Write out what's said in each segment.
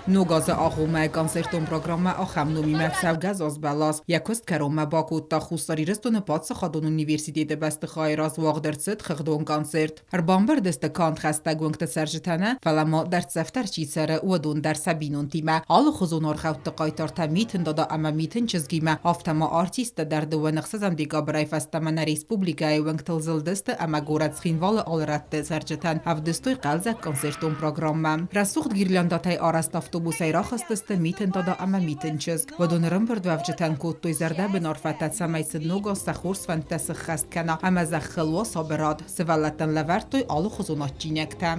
Ног азы агъоммӕ концертон программӕ ахӕм номимӕ цӕугӕ зазбӕлас йӕ куыст кӕронмӕ бакодта Хуссар Ирыстоны паддзахадон университеты бӕстыхайы раз уагъд ӕрцыд хыгъдон концерт. Ӕрбамбырд сты канд хӕстӕг уынгты цӕрджытӕ нӕ, фӕлӕ ма дӕрддзӕфдӕр чи цӕры, уыдон дӕр сӕ бинонтимӕ. Алыхуызон аргъӕутты хъайтартӕ Митын Дада ӕмӕ Митын чызгимӕ, афтӕ ма артисттӕ дӕр 26 декабрӕй фӕстӕмӕ нӕ республикӕйы уынгтыл зылдысты ӕмӕ горӕт Цхинвалы алы рӕтты цӕрджытӕн ӕвдыстой хъӕлдзӕг концертон программӕ. Рӕсугъд гирляндӕтӕй арӕзт автобусӕй рахызтысты Митын Дада ӕмӕ Митын чызг. Уыдон ӕрӕмбырдуӕвджытӕн кодтой зӕрдӕбын арфӕтӕ, цӕмӕй сын ног аз сӕ хорз фӕндтӕ сыххӕст кӕна ӕмӕ зӕххыл уа сабырад. Сывӕллӕттӕн лӕвӕрдтой алыхуызон адджинӕгтӕ.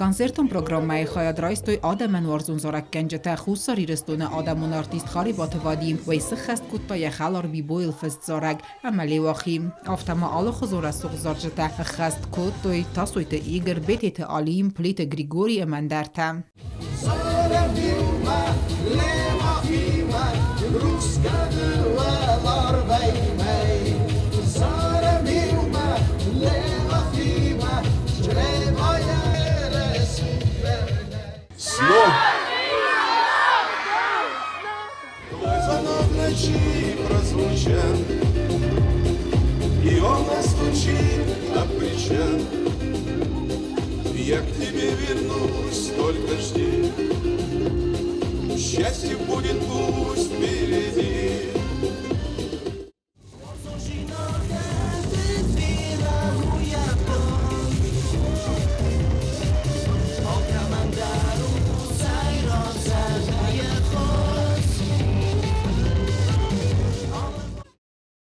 Концертон программӕйы хайад райстой адӕмӕн уарзон зарӕггӕнджытӕ Хуссар Ирыстоны адӕмон артист Харебаты Вадим, уый сыххӕст кодта йӕ хӕлар Бибойыл фыст зарӕг ӕмӕ Леуахи. Афтӕ ма алыхуызон рӕсугъд зарджытӕ ӕххӕст кодтой Тасойты Игорь, Бететы Алим, Плиты Григорий ӕмӕ ӕндӕртӕ. Снов! Твой звонок в ночи прозвучал, И он настучит на причал. Я к тебе вернусь, только жди. Счастье будет пусть впереди.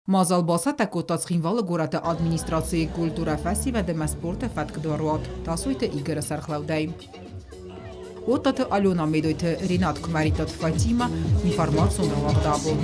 Мадзал бацӕттӕ кодта Цхинвалы горӕты администрацийы культурӕ, фӕсивӕд ӕмӕ спорты фӕткдаруат Тасойты Игоры сӕргълӕудӕй. Оттаты Алена, Медойты Ренат, Куымӕридтаты Фатимӕ, информацион рауагъд абон.